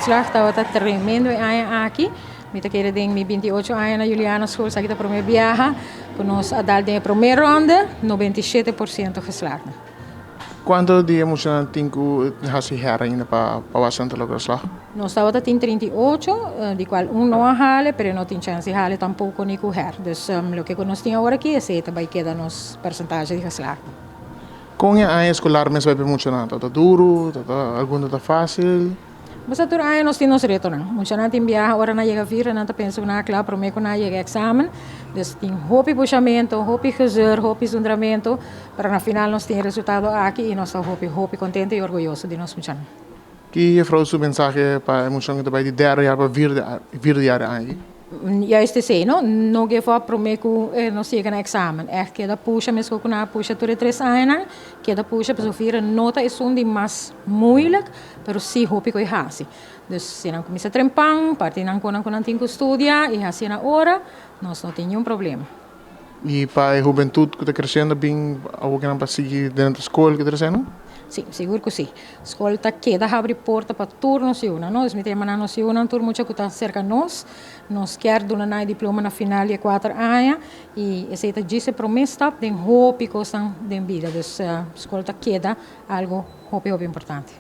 Uitslag tabata tremendo e aña aki. Mi ta kere den mi 28 aña na Juliana School, esaki ta prome biaha ku nos a dal den e prome ronde, 97% geslaagd. Kuantu di e muchanan tin ku hasi her ainda pa wak si nan ta logra slag? Nos tabata tin 38, di kual un no a hale, pero e no tin chèns di hale tampoko ni ku her. Dus loke ku nos tin awor aki, esei ta bai keda nos persentahe di geslaagd. Kon e aña eskolar mes bai pa e muchanan? Ta ta duru? Ta ta algun ta ta fásil? Basta tur aña nos tin nos retonan. Muchanan tin biaha ora nan yega vira nan ta pensa ku nan a kla promé ku nan a yega eksamen. Dus tin hopi pushamento, hopi gezeur, hopi zundramento, pero na final nos tin e resultado aki i nos ta hopi hopi kontento i orguyoso di nos muchanan. Ki juffrouw su mensahe pa e muchanan ku ta bai di derde jaar pa vierde jaar e aña aki? Juist esei no, no give up promé ku nos yega na eksamen. Ègt keda pusha meskos ku nan a pusha tur e tres añanan, keda pusha pasobra vira no ta esun di mas moeilijk, pero sí hopi ku e hasi. Dus si nan kuminsá trempan, parti nan konan ku nan tin ku studia i hasi na ora, nos no tin niun problema. I pa e hubentut ku ta kresiendo bin awor ku nan pa sigui den e skol ku ta kresiendo? Sí, sigur ku sí. Skol ta keda habri porta pa tur nos yunan, no? Dus mi ta yama nan nos yunan, tur mucha ku ta serka nos. Nos kier duna nan e diploma na final di e kuater aña i esei ta djis e promé stap den hopi kosnan den bida. Dus skol ta keda algu hopi hopi importante.